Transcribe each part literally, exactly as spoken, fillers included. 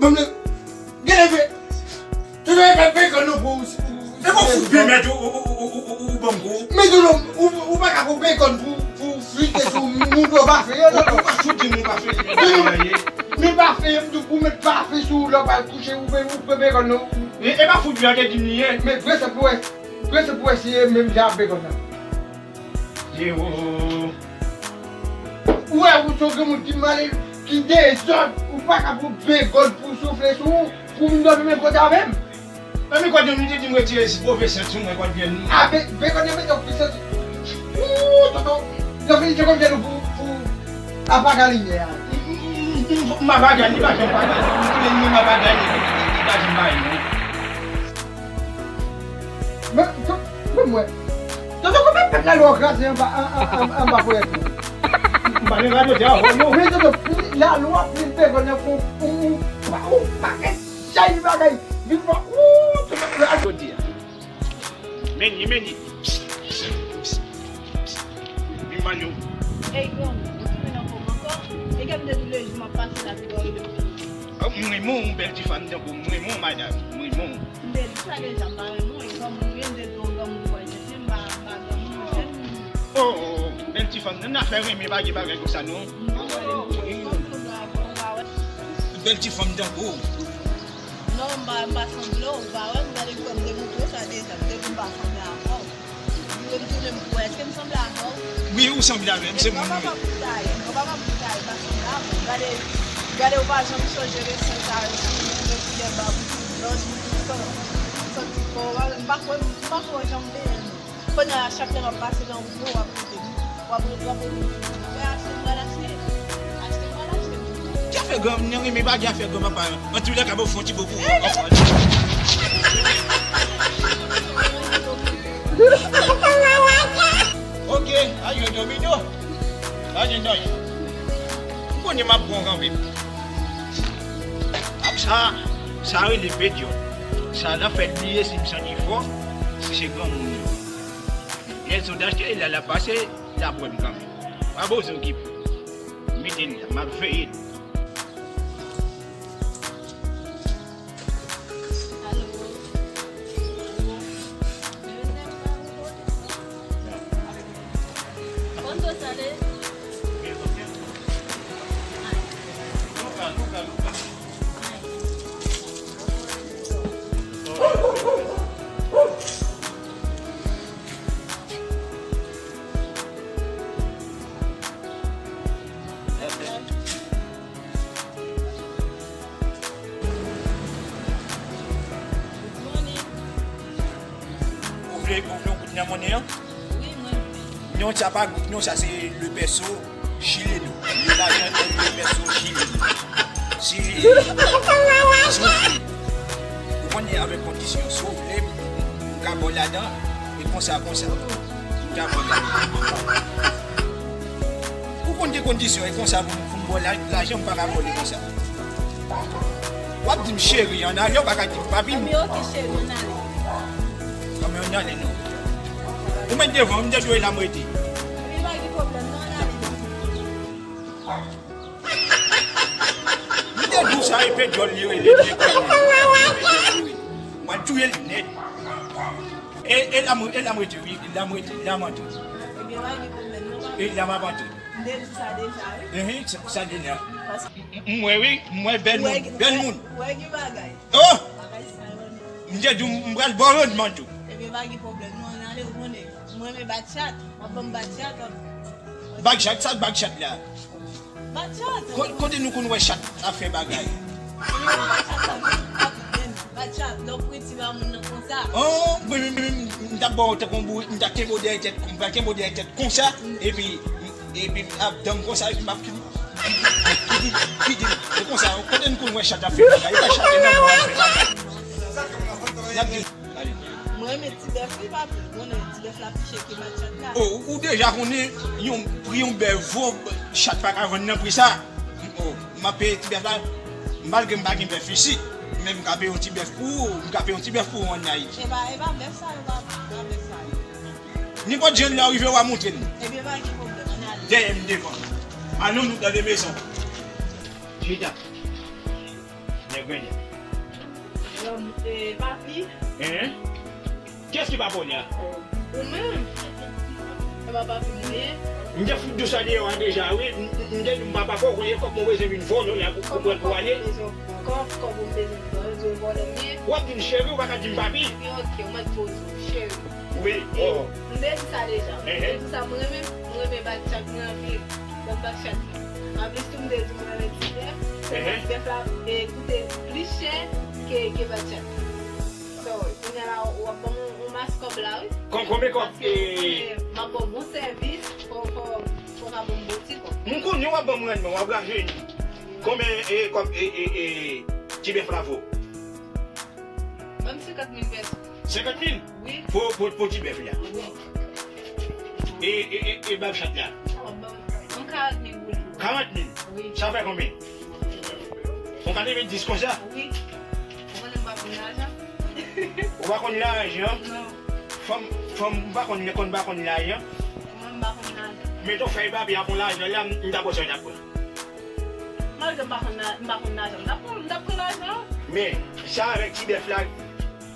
Ban m le. Gen leve. Tonton, e pa bekòn non pou. E bon fout byen mèt ou, ou, ou, ou, ou, ou ban m kou. Men tonton, ou, ou pa ka pran bekòn pou, pou frite sou moun pou yo pa fè yo, tonton. Ou pa fout di moun pa fè yo. Men pa fè yo, m di w pou mèt pa fè sou ou lè w pral kouche, ou pran, ou pran bekòn non. E, e pa fout byen te di m li ye. Men prensip ou wè, prensip ou wè se menm jan ak bekòn nan. Ye, o, o, o. Ou wè, ou se yon granmoun ki mal, ki dezòd, ou pa ka pran bekòn pou soufle sou ou, pou m dòmi menm kote avè m. Mezanmi, kòd yo, nou te di m retire si pwofesè sou mwen, kòd vyen. A, be, bekòn yo mete w plis santi. Ooh, tonton, yo fini te konn fè nou pou, pou apaga limyè a. M, m, m, m apaga, li pa janm paga. M tounen li, m apaga, li, li, li pa janm bay, non. Men, men mwen. Tonton, konbyen pèt lalwa w kraze anba, an, an, an, anba ponyèt ou? M pa gen radote avè w, non. Men, tonton, lalwa plis bekòn nan pou, pou, pou, ou pakèt chay bagay. Vin fò, ou, tonton, jodi a. Meni, meni. Vin ban nou. Ey, granmoun, ou tounen nan kòm ankò? E gade m de tou le jou m ap pase la, pi gòl de. Oh, m renmen w, bèl ti fanm tankou w. M renmen w, madanm. M renmen w. M te di sa deja, m pa renmen w, e kòm ou vin de tou granmoun, ou wè, se, se m pa, m pa granmoun, m jèn. Oh, oh, oh, bèl ti fanm, nan afè renmen, pa gen bagay konsa, non. M pa wè, m pa wè, m pa wè. Bèl ti fanm tankou w. Non, m pa, m pa sanble w, ou pa wè, m gade kò m te montre w sa deja, m te di m pa sanble avè w. Ou vle m tounen m pou wè, èske m sanble avè w? Wi, ou sanble avè m, se moun ou ye. Mwen pa p ap boutaye, mwen pa p ap boutaye, m pa sanble avè w. Gade, gade, ou pa janm chanje resan sa yo sou mwen, mwen koulè ba m tou blanch, m tou san, m santi kò, m pa kwè, m pa kwè w janm benyen m. Kounye a, chak lè m ap pase nan wout mwen, w ap rete, w ap rete, w ap rete. Mwen achte, m pral achte. Achte, m pral achte. Ki afè gran, m renmen bagay afè granpapa yo. Antoulèka, bon, fè yon ti bo pou ou. Ok, a jwe domino. A jwe domino. M konnen m ap pran kanmenm. Ap sa, sa rele pedyòl. Sa la fè l bliye si m santi fò, si se granmoun li. Lè zòt achte, la, la pase, la pran m kanmenm. Pa bezwen okipe. Mete l la, m ap veye l. Alo. Alo. Konn to sale? Ay. Luka, Luka, Luka. Ay. Ou vle, ou vle yon gout nan monnen an? Wi, mwen vle. Non, sa pa gout, non, sa se le peso chileno. Le lajan, le peso chileno. Si, si w vle, ou konnen avèk kondisyon, si w vle, m ka ba w ladan, e konsa, konsa. M ka ba w ladan. Ou konn gen kondisyon, e konsa pou, pou m ba w la, lajan, m pa ka ba w li konsa. W ap di m cheri, ann ale, w pa ka di m papi m. Anben, oke, cheri, ann ale. Anben, ann ale, non. Ou mèt devan, m te dwe la m rete. Anben, pa gen pwoblèm, non, ann ale. M te di w sa, e pedyòl li rele, li rele. Mwen touye l nèt. E, e la m, e la m rete, wi, la m rete, la m antre. Ebyen, pa gen pwoblèm, non, pa. E la m ap antre. M te di sa deja, wi. Ehe, sa, sa gen la. Paske m, m wè, wi, m wè bèl moun, bèl moun. Wè gen bagay. Oh! Bagay sa yo, non. M te di w, m pral ba w randman tou. Ebyen, pa gen pwoblèm, non, ann ale, ou konnen. M renmen bat chat. W ap ban m bat chat, w ap. Bat chat, sa bat chat la? Bat chat. Ko-, kote nou konn wè chat ap fè bagay? Bat chat, sa, bat chat, lè w priti ba moun nan konsa. Oh, mwen, mwen, mwen, m t ap ba w tankou yon bourik, m t ap kenbe w dèyè tèt, m t ap kenbe w dèyè tèt konsa, epi, epi m ap dan m konsa, epi m ap kidi, kidi, kidi, kidi. E konsa, kote nou konn wè chat ap fè bagay? E pa chat nan mwen ap fè bagay. N ap di, ale. Mwen renmen ti bèf wi, papi. Konnen ti bèf la pi chè ke bat chat la. Oh, ou, ou deja konnen yon pri yon bèf vo, chat pa ka vann nan pri sa. Oh, m ap peye ti bèf la. Malgre m pa gen bèf isit, men m ka peye yon ti bèf pou ou, m ka peye yon ti bèf pou ou ann Ayiti. E pa, e pa bèf sa yo, pa, e pa bèf sa yo. Nenpòt jan lè w rive, w a montre m. Ebyen, pa gen pwoblèm, ann ale. Dèyè m devan. Allons-nous dans les maisons. Chita. Grenn. Lanmou, eh, papi. Hein? Kiyès ki papa w la? Ou menm. Se pa papi m ye. M te fout di w sa deyò a deja, wi. M, m, m te di m pa papa w, kounye a kòb mwen bezwen vin vòlè w la pou, pou pran pou ale. Kòb, kòb ou bezwen vòlè, di w vòlè m ye. W ap di m cheri, ou pa ka di m papi. Ok, ok, ou mèt poze w, cheri. Wi, oh. M te di sa deja. M te di sa, mwen renmen, mwen renmen bachata mwen anpil. Bon, bachata. Anplis tou, m te di mwen renmen ti bèf. Ti bèf la, e, koute plis chè ke, ke bachata. So, kounye a la, w ap ban m yon, yon mas kòb la, wi. Kon-, konbyen kòb? Paske, e, m ap ba w bon sèvis, fò, fò, fò w ka ban m bon ti kòb. M konnen w ap ban m rannman, w ap rajeuni. Konbyen, e, kòb, e, e, e, ti bèf la vo? Ban m senkant mil pèso. Senkant mil? Wi. Pou, pou, pou ti bèf la? Wi. E, e, e, e bachata la? Ban m karant mil goud. Karant mil? Wi. Sa fè konbyen? Yon katrevenndis konsa? Wi. Ou konnen m pa konn lajan. Ou pa konn lajan? Non. Fanm, fanm, ou pa konn, konn pa konn lajan? Mwen, m pa konn lajan. Mete yon fèy papye ak yon lajan la, m, m ta pran sa, m ta pran. Malgre m pa konn la, m pa konn lajan, m t ap pran, m t ap pran lajan. Men, sa avèk ti bèf la,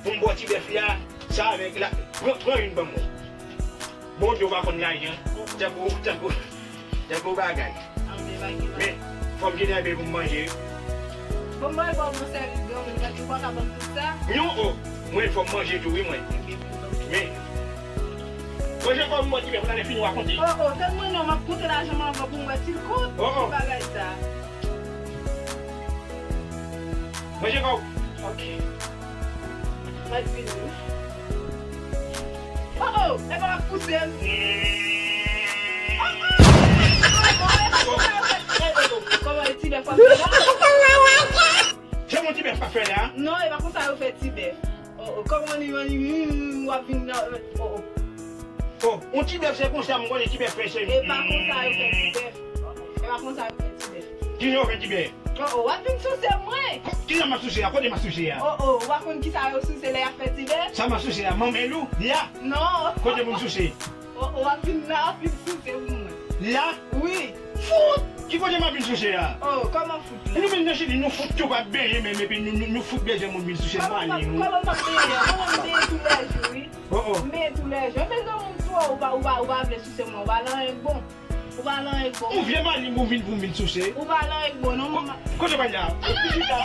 pou m ba w ti bèf la, sa avèk la, pran, pran youn ban mwen. Bondye, w pa konn lajan, tankou, tankou, tankou bagay. Men, fò m gentan enpe pou m manje. Bon, mwen ba w bon sèvis, granmoun, gade, ou pa ka ban m tout sa. Non, o, mwen, fò m manje tou, wi, mwen. Men, manje kòb mwen, ti bèf la, lè fini, w a konte. O, o, tann mwen non, m ap konte lajan m anvan pou m wè si l kont. O, o. Bagay sa. Manje kòb. Ok. Mwen vini. O, o, e pa w ap pouse m. O, o. Kòman e ti bèf ap fè la? Se yon ti bèf k ap fè la? Non, e pa konsa yo fè ti bèf. O, o, kòman li, li, mm, w ap vin nan, o, o. O, yon ti bèf se konsa, m konnen ti bèf fè se. E pa konsa yo fè ti bèf. E pa konsa yo fè ti bèf. Kijan yo fè ti bèf? O, o, w ap vin souse mwen. Ko-, kijan m ap souse a? Kote m ap souse a? O, o, w pa konn kisa yo souse lè y ap fè ti bèf? Sa m ap souse a? Manmèl ou? Li a? Non. Kote pou m souse? O, o, w ap vin la, w ap vin souse pou mwen. La? Wi. Fout! Ki kote m ap vin souse a? O, kòman fout la? Nou menm nan Chili, nou fout tou pa benyen menm, epi nou, nou, nou fout bezwen moun vin souse nou ale, wi. Kòman m ap benyen? Kòman m benyen toulèjou, wi? O, o. M benyen toulèjou. Epi granmoun tou, ou pa, ou pa, ou pa vle souse mwen, ou pa lan anyen k bon. Ou pa lan anyen k bon. Ou vle m ale pou m vin, pou m vin souse? Ou pa lan anyen k bon, non, manman. Kote w pral la? Ou piti la.